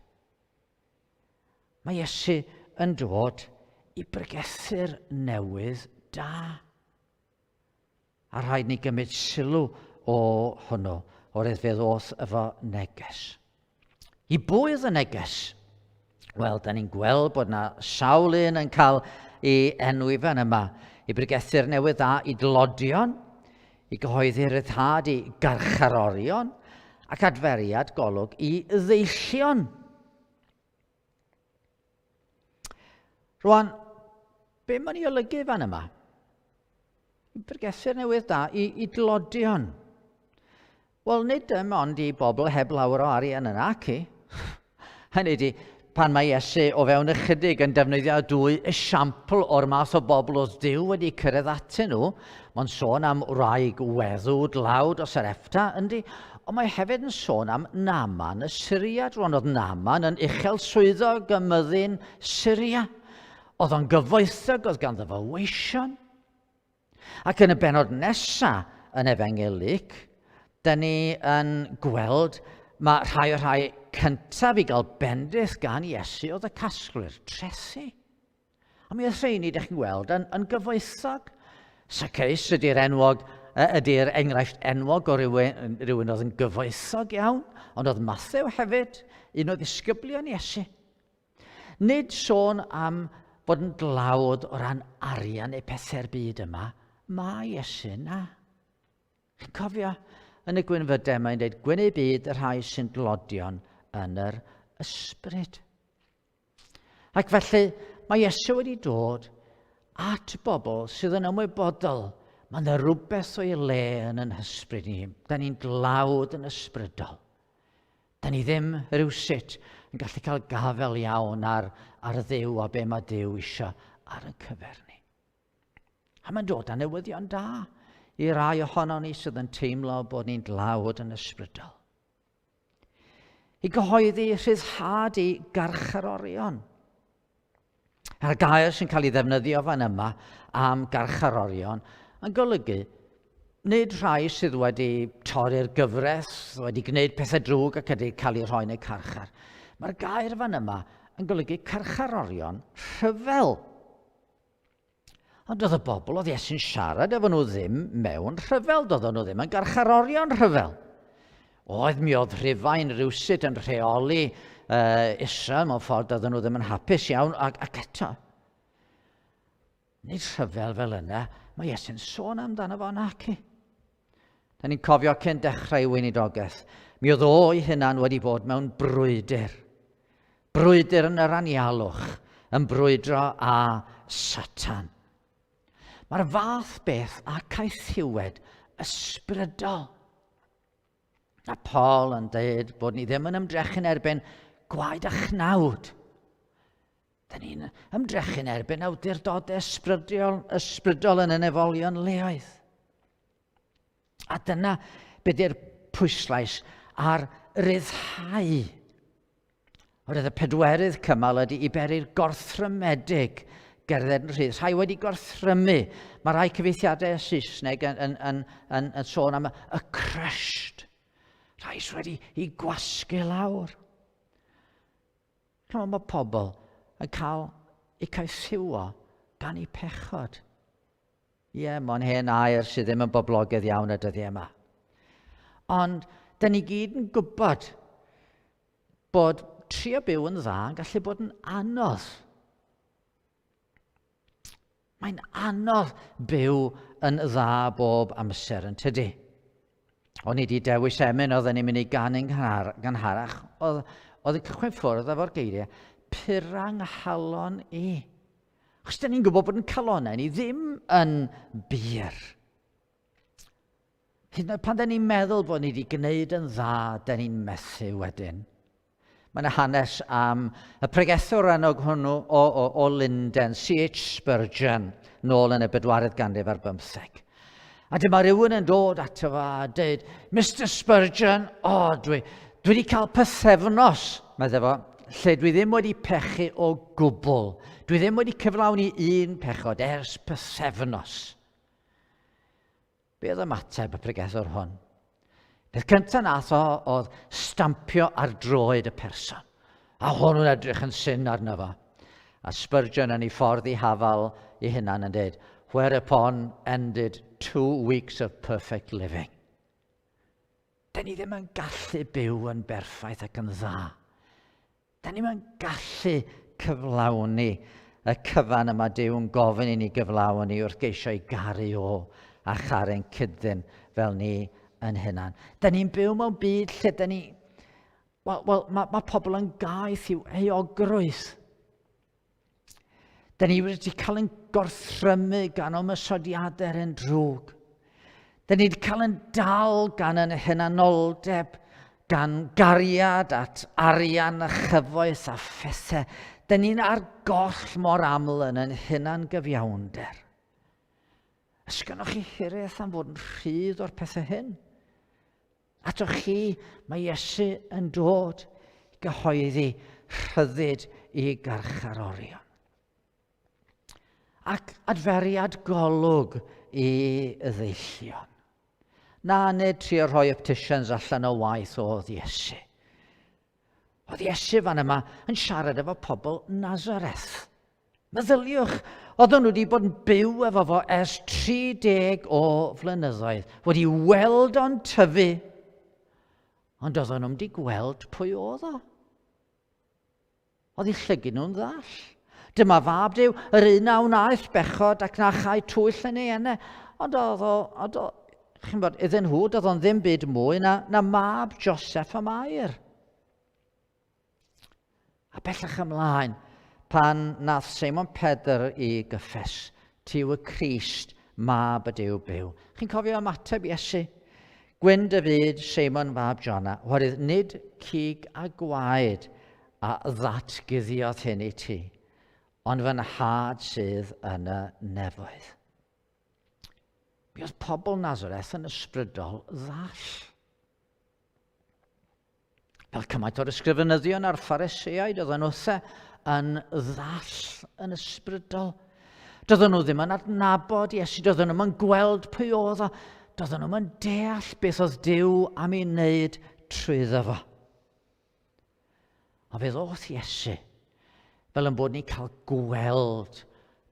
Mae Iesu yn dod i bregethu'r newydd da. A rhaid ni gymryd sylw o hwnnw, oherwydd fe ddoth efo neges. I bwy oedd y neges? Wel, da ni'n gweld bod yna sawl un yn cael ei enwi fan yma, i bregethu'r newydd dda i dlodion, i gyhoeddi rhyddhad i garcharorion, ac adferiad golwg i ddeillion. Rwan, be mae'n ei olygu fan yma? I bregethu'r newydd da i, i dlodion. Wel, nid dim ond i bobl heb lawer o arian yn ac i. Hynny ydi, pan mae Iesu o fewn ychydig yn defnyddio dwy esiampl o'r math o bobl oedd Duw wedi cyrraedd atyn nhw, mae'n sôn am wraig weddw dlawd o Sarepta, yndi, ond mae hefyd yn sôn am Naaman y Syriad. Rwan oedd Naaman yn uchel swyddog ym myddin Syria. Oedd o'n gyfoethog, oedd ganddo fo weision. Ac yn y benod nesa yn Efengyl Luc, da ni yn gweld mae rhai o'r rhai cyntaf i gael bendith gan Iesu oedd y casglwyr trethi. A mi oedd rheini, ydych chi'n gweld, yn, yn gyfoethog. Zacchaeus ydy'r enwog, ydy'r enghraifft enwog o rywun, rhywun oedd yn gyfoethog iawn, ond oedd Mathew hefyd, un o ddisgyblion Iesu. Nid sôn am fod yn dlawd o ran arian neu pethau'r byd yma, mae Iesu na. Chi'n cofio, yn y gwynfydau mae'n dweud, gwyn eu byd y rhai sy'n dlodion yn yr ysbryd. Ac felly, mae Iesu wedi dod at bobl sydd yn ymwybodol mae yna rhywbeth o'i le yn yn hysbryd ni. Da ni'n dlawd yn ysbrydol. Da ni ddim rhywsut yn gallu cael gafael iawn ar, ar Dduw a be mae Duw eisiau ar ein cyfer ni. A mae'n dod â newyddion da i rai ohono ni sydd yn teimlo bod ni'n dlawd yn ysbrydol. I gyhoeddi rhyddhad i garcharorion. A'r gair sy'n cael ei ddefnyddio fan yma am garcharorion yn golygu nid rhai sydd wedi torri'r gyfraith, wedi gwneud pethau drwg ac wedi cael eu rhoi yn eu carchar. Mae'r gair fan yma yn golygu carcharorion rhyfel. Ond doedd y bobl oedd Iesu'n siarad efo nhw ddim mewn rhyfel, doedden nhw ddim yn garcharorion rhyfel. Oedd mi oedd Rhufain rhywsut yn rheoli uh, Israel mewn ffordd doedden nhw ddim yn hapus iawn, ac, ac eto, nid rhyfel fel yna, mae Iesu'n sôn amdano fo naci. Da ni'n cofio cyn dechrau ei weinidogaeth, mi oedd o'i hunan wedi bod mewn brwydr. Brwydr yn yr anialwch, yn brwydro â Satan. Mae'r fath beth â caethiwed ysbrydol. A Paul yn dweud bod ni ddim yn ymdrechu'n erbyn gwaed a chnawd. Da ni'n ymdrechu'n erbyn awdurdodau ysbrydol, ysbrydol yn y nefolion leoedd. A dyna be di'r pwyslais ar ryddhau. Oherwydd y pedwerydd cymal ydy i beri'r gorthrymedig gerdded yn rhydd. Rhai wedi gorthrymu. Mae rhai cyfeithiadau Saesneg yn, yn, yn, yn, yn sôn am y crushed. Rhai sydd wedi i gwasgu lawr. Chymod, mae pobl yn cael eu caethiwo gan eu pechod. Ie, yeah, mae'n hen air sydd ddim yn boblogaidd iawn y dyddiau yma. Ond, da ni gyd yn gwybod bod trio byw yn dda yn gallu bod yn anodd. Mae'n anodd byw yn dda bob amser yn tydi. O'n i wedi dewis emyn oedden ni'n mynd i ganu'n gynharach, oedd, oedd yn cychwyn ffwrdd efo'r geiriau, pura nghalon i. Chos da ni'n gwybod bod yn calonau ni ddim yn bur. Hyd yn oed pan da ni'n meddwl bod ni wedi gwneud yn dda, da ni'n methu wedyn. Mae yna hanes am y pregethwr enwog hwnnw o, o, o Lunden, C.H. Spurgeon, nôl yn y bedwaredd ganrif ar bymtheg. A dyma rhywun yn dod ato fo a dweud, Mr Spurgeon, o, oh, dwi, dwi wedi cael pythefnos, meddai fo, lle dwi ddim wedi pechu o gwbl. Dwi ddim wedi cyflawni un pechod ers pythefnos. Be oedd ymateb y pregethwr hwn? Peth cyntaf nath o oedd stampio ar droed y person. A hwnnw'n edrych yn syn arno fo. A Spurgeon yn ei ffordd i hafal ei hunan yn dweud, whereupon ended two weeks of perfect living. Da ni ddim yn gallu byw yn berffaith ac yn dda. Da ni'n yn gallu cyflawni y cyfan y mae Duw yn gofyn i ni gyflawni wrth geisio i garu o a charu'n cyd-ddyn fel ni yn hunan. Da ni'n byw mewn byd lle da ni... Wel, well, mae, mae pobl yn gaeth i'w euogrwydd. Da ni wedi cael ein gorthrymu gan ymosodiadau yn drwg. Da ni wedi cael ein dal gan yn hunanoldeb Gan gariad at arian a chyfoeth a phethau, dyn ni'n ar goll mor aml yn ein hunan gyfiawnder. Ysgynnoch chi hiraeth am fod yn rhydd o'r pethau hyn? Atoch chi, mae Iesu yn dod i gyhoeddi rhyddid i garcharorion. Ac adferiad golwg i ddeillion. Na, nid trio rhoi opticians allan o waith oedd Iesu. Oedd Iesu fan yma yn siarad efo pobl Nazareth. Meddyliwch, oedden nhw wedi bod yn byw efo fo ers 30 o flynyddoedd, wedi weld o'n tyfu, ond oedden nhw'n wedi gweld pwy oedd o. Oedd eu llygyd nhw'n ddall. Dyma fab Duw, yr un a wnaeth bechod ac na chai twyll yn ei ene. Ond oedd o, ond o, chi'n bod, iddyn nhw, doedd o'n ddim byd mwy na, na mab Joseph a Mair. A bellach ymlaen, pan nath Seimon Pedr i gyffes, ti yw y Crist, mab y Duw byw. Chi'n cofio ymateb Iesu? Gwyn dy fyd, Seimon fab Jona, oherwydd nid cig a gwaed a ddatguddiodd hyn i ti, ond fy nhad sydd yn y nefoedd. Mi oedd pobl Nazareth yn ysbrydol ddall. Fel cymaint o'r ysgrifenyddion a'r Phariseaid, oedden nhw yn ddall yn ysbrydol. Doedden nhw ddim yn adnabod Iesu, doedden nhw'n yn gweld pwy oedd o, doedden nhw'n yn deall beth oedd Duw am ei wneud trwyddo fo. Ond fe ddoth Iesu fel yn bod ni'n cael gweld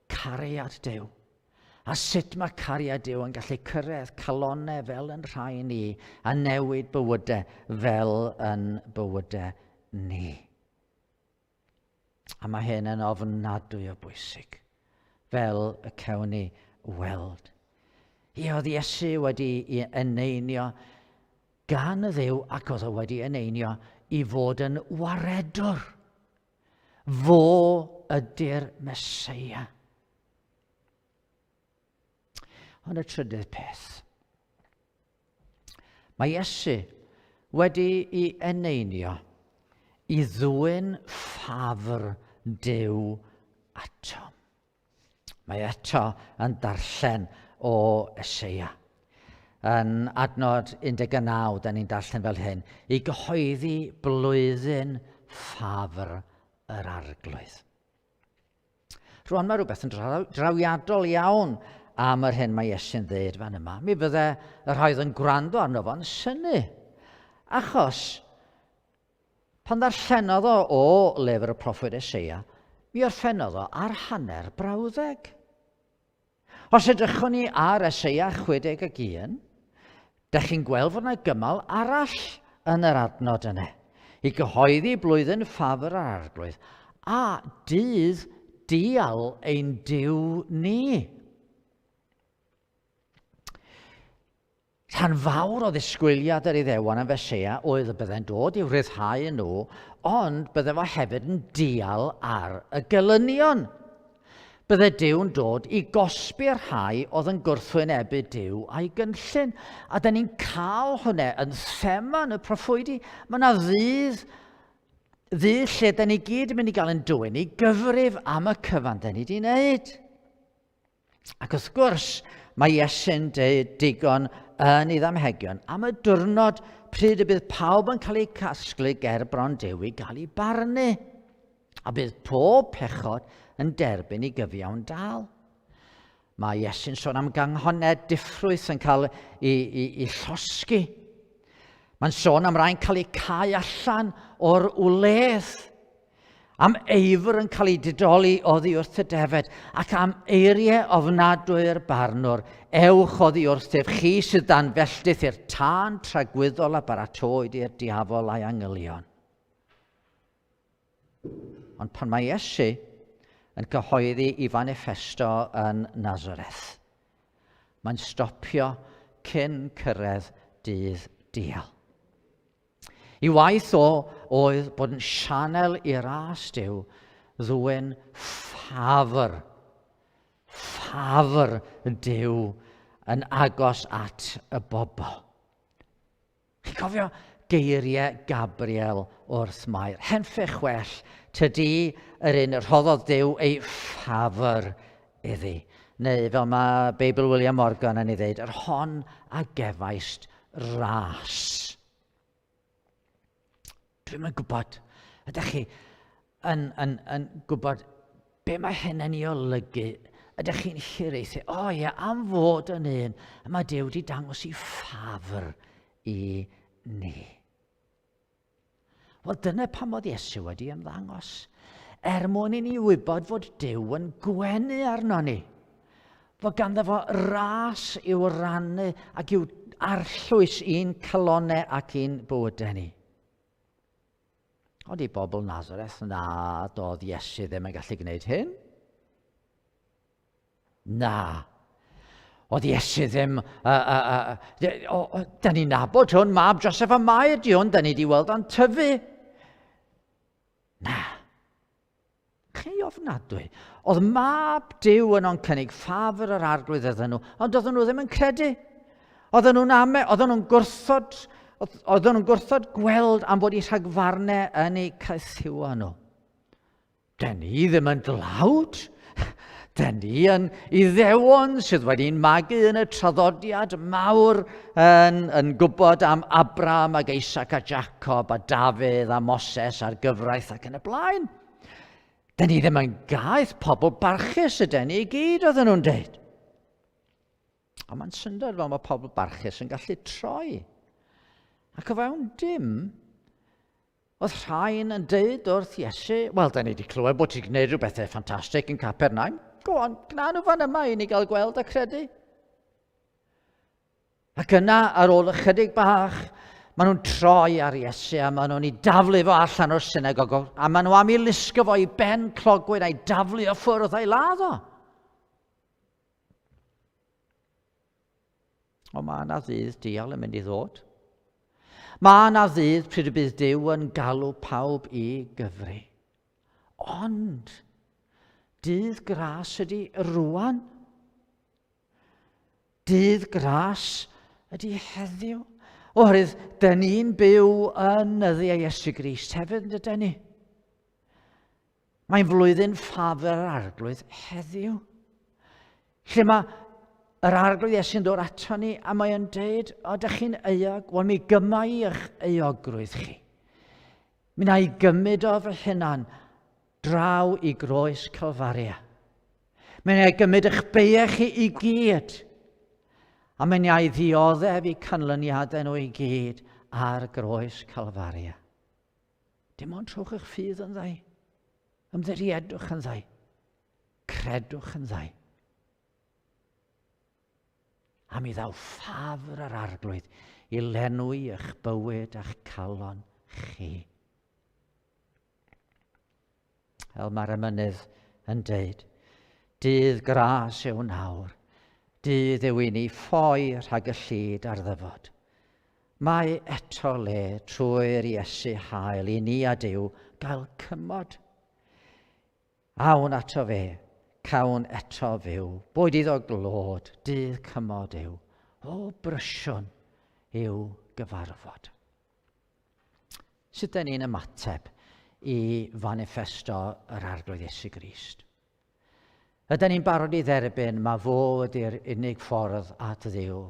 cariad Duw. A sut mae cariad Duw yn gallu cyrraedd calonnau fel yn rhai ni a newid bywydau fel yn bywydau ni. A mae hyn yn ofnadwy o bwysig, fel y cewn ni weld. Ie, oedd Iesu wedi ei eneinio gan y Dduw ac oedd o wedi eneinio i fod yn waredwr. Fo ydy'r Meseia. Ond y trydydd peth. Mae Iesu wedi i eneinio i ddwyn ffafr Duw atom. Mae eto yn darllen o Eseia. Yn adnod 19, da ni'n darllen fel hyn, i gyhoeddi blwyddyn ffafr yr arglwydd. Rwan mae rhywbeth yn drawiadol iawn am yr hyn mae Iesu'n dweud fan yma. Mi fydde y rhai oedd yn gwrando arno fo'n synnu. Achos, pan ddarllenodd o o lyfr y proffwyd Eseia, mi orffennodd o ar hanner brawddeg. Os edrychwn ni ar Eseia 61, dych chi'n gweld fod yna gymal arall yn yr adnod yna. I gyhoeddi blwyddyn ffafr yr arglwydd, a dydd dial ein Duw ni. Rhan fawr o ddisgwyliad yr Iddewon am Feseia oedd y byddai'n dod i'w rhyddhau nhw, ond bydde fo hefyd yn dial ar y gelynion. Bydde Duw'n dod i gosbi'r rhai oedd yn gwrthwynebu Duw a'i gynllun. A da ni'n cael hwnna yn thema yn y proffwydi. Mae yna ddydd, ddydd lle da ni gyd yn mynd i gael yn dwyn i gyfrif am y cyfan da ni wedi wneud. Ac wrth gwrs, mae Iesu'n dweud digon yn ei ddamhegion am y diwrnod pryd y bydd pawb yn cael eu casglu ger bron Duw i gael ei barnu. A bydd pob pechod yn derbyn ei gyfiawn dal. Mae Iesu'n sôn am ganghoned diffrwyth yn cael ei, ei, ei llosgi. Mae'n sôn am rai'n cael eu cau allan o'r wledd. Am eifr yn cael ei didoli oddi wrth y defed, ac am eiriau ofnadwy'r barnwr, ewch oddi wrthyf chi sydd dan felltith i'r tân tragwyddol a baratowyd i'r diafol a'i angylion. Ond pan mae Iesu yn cyhoeddi i fanifesto yn Nazareth, mae'n stopio cyn cyrraedd dydd dial. I waith o oedd bod yn sianel i ras Duw ddwyn ffafr, ffafr Duw yn agos at y bobl. Chi'n cofio geiriau Gabriel wrth Mair. Henffych well, tydi yr un y rhoddodd Duw ei ffafr iddi. Neu fel mae Beibl William Morgan yn ei ddeud, yr hon a gefaist ras. Dwi'm yn gwybod, ydych chi yn, yn, yn gwybod be mae hyn yn ei olygu? Ydych chi'n hiraethu? O oh, ie, am fod yn un, mae Duw wedi dangos i ffafr i ni. Wel, dyna pam oedd Iesu wedi ymddangos. Er mwyn i ni wybod fod Duw yn gwenu arno ni. Fod ganddo fo ras i'w rannu ac i'w arllwys i'n calonau ac i'n bywydau ni. Ond i bobl Nazareth, na, doedd Iesu ddim yn gallu gwneud hyn. Na. Oedd Iesu ddim... Da ni'n nabod hwn, mab Joseph a Mair di hwn, da ni wedi weld o'n tyfu. Na. Chi ofnadwy. Oedd mab Duw yn o'n cynnig ffafr yr arglwydd iddyn nhw, ond oedden nhw ddim yn credu. Oedden nhw'n ame, oedden nhw'n gwrthod, oedden nhw'n gwrthod gweld am fod eu rhagfarnau yn eu caethiwo nhw. Den ni ddim yn dlawd. Den ni yn Iddewon sydd wedi'n magu yn y traddodiad mawr yn, yn gwybod am Abraham ac Isaac a Jacob a Dafydd a Moses a'r gyfraith ac yn y blaen. Den ni ddim yn gaeth pobl barchus ydyn ni i gyd, oedden nhw'n deud. Ond mae'n syndod fel mae pobl barchus yn gallu troi. Ac o fewn dim, Oedd rhain yn deud wrth Iesu, wel, da ni wedi clywed bod ti'n gwneud rhyw bethau ffantastig yn Capernaum. Go on, gwna nhw fan yma i ni gael gweld a credu. Ac yna, ar ôl ychydig bach, maen nhw'n troi ar Iesu a maen nhw'n ei daflu fo allan o'r synagog a maen nhw am ei lusgo fo i ben clogwyn a'i daflu o ffwrdd a'i ladd o. Ond mae yna ddydd dial yn mynd i ddod. Mae yna ddydd pryd y bydd Duw yn galw pawb i gyfri. Ond, dydd gras ydy rwan. Dydd gras ydy heddiw. Oherwydd, dyn ni'n byw yn nyddiau Iesu Grist hefyd, yn dydyn ni? Mae'n flwyddyn ffafr yr arglwydd heddiw. Lle mae yr arglwydd Iesu'n dod ato ni a mae o'n deud, o, dych chi'n euog, wel mi gyma i eich euogrwydd chi. Mi na i gymryd o fy hunan draw i groes Calfaria. Mi na i gymryd eich beiau chi i gyd. A mi na i ddioddef i canlyniadau nhw i gyd ar groes Calfaria. Dim ond rhowch eich ffydd yn ddau. Ymddiriedwch yn ddau. Credwch yn ddau. A mi ddaw ffafr yr arglwydd i lenwi eich bywyd a'ch calon chi. Fel mae'r emynydd yn deud, dydd gras yw nawr, dydd yw i ni ffoi rhag y llid a'r ddyfod. Mae eto le trwy'r Iesu hael i ni a Duw gael cymod. Awn ato fe, cawn eto fyw, boed iddo glod, dydd cymod yw, o brysiwn i'w gyfarfod. Sut dyn ni'n ymateb i faniffesto yr Arglwydd Iesu Grist? Ydyn ni'n barod i dderbyn mae fo ydy'r unig ffordd at Dduw,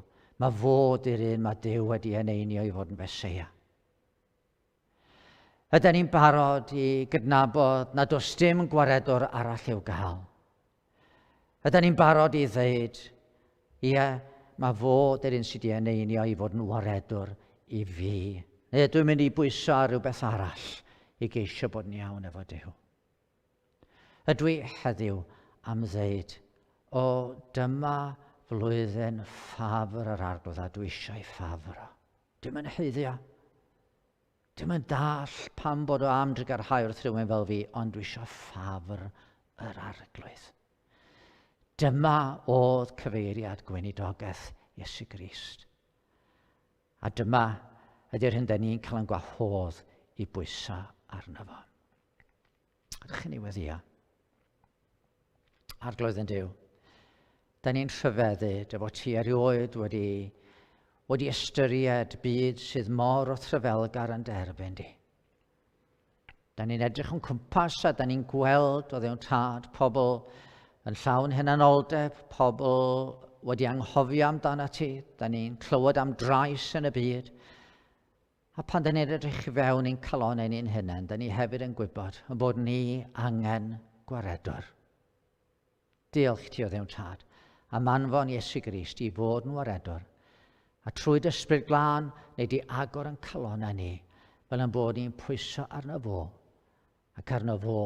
mae fo ydy'r un mae Duw wedi eneinio i fod yn Feseia? Ydyn ni'n barod i gydnabod nad oes dim gwaredwr arall i'w gael? Ydyn ni'n barod i ddeud, ie, mae fod yr un sydd wedi eneinio i fod yn waredwr i fi. Neu ydw i'n mynd i bwyso ar rhywbeth arall i geisio bod yn iawn efo Duw? Ydw i heddiw am ddeud, o, dyma flwyddyn ffafr yr arglwydd a dwi eisiau ffafr o. Dwi'n mynd heiddio. Dwi'm yn dall pam bod o am drugarhau wrth rhywun fel fi, ond dwi eisiau ffafr yr arglwydd. Dyma oedd cyfeiriad gweinidogaeth Iesu Grist. A dyma ydy'r hyn da ni'n cael yn gwahodd i bwyso arno fo. Ydych chi'n ei weddio? Arglwydd yn Duw, da ni'n rhyfeddu dy fod ti erioed wedi, wedi ystyried byd sydd mor wrthryfelgar yn derbyn di. Da ni'n edrych o'n cwmpas a da ni'n gweld o ddewn tad pobl yn llawn hunanoldeb, pobl wedi anghofio amdano ti, da ni'n clywed am drais yn y byd. A pan da ni'n edrych i fewn i'n calonau ni'n hunain, da ni hefyd yn gwybod yn bod ni angen gwaredwr. Diolch i ti, O Dduw Tad, am anfon Iesu Grist i fod yn waredwr, a trwy dy Ysbryd Glân, neu di agor yn calonau ni, fel yn bod ni'n pwyso arno fo, ac arno fo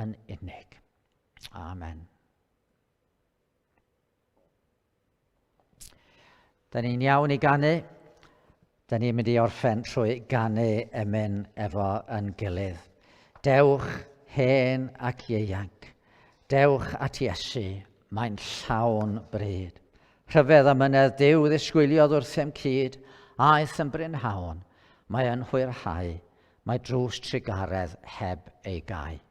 yn unig. Amen. Da ni'n iawn i ganu. Da ni'n mynd i orffen trwy ganu emyn efo yn gilydd. Dewch hen ac ieuanc, dewch at Iesu, mae'n llawn bryd. Rhyfedd am mynedd Duw ddisgwyliodd wrthym cyd, aeth yn brynhawn, mae yn hwyrhau, mae drws trugaredd heb ei gau.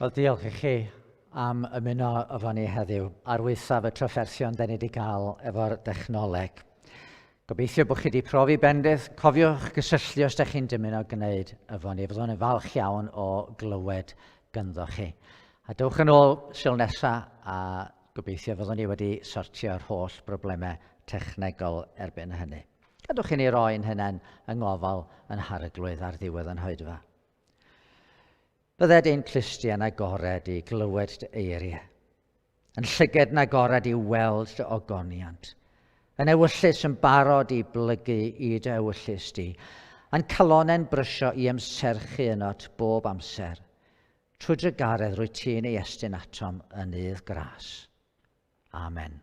Wel, diolch i chi am ymuno efo ni heddiw ar waethaf y trafferthion da ni wedi cael efo'r dechnoleg. Gobeithio bod chi wedi profi bendith. Cofiwch gysylltu os da chi'n dymuno gwneud efo ni. Fyddwn yn falch iawn o glywed gynddo chi. A dewch yn ôl sil nesa a gobeithio fyddwn ni wedi sortio'r holl broblemau technegol erbyn hynny. Gadwch i ni roi'n hunain yng ngofal yn harglwydd ar ddiwedd yn hoedfa. Bydded ein clustiau'n agored i glywed dy eiriau, yn llyged yn agored i weld dy ogoniant, yn ewyllys yn barod i blygu i dy ewyllys di, a'n calonnau'n brysio i ymserchu ynot bob amser, trwy drugaredd rwyt ti'n ei estyn atom yn nydd gras. Amen.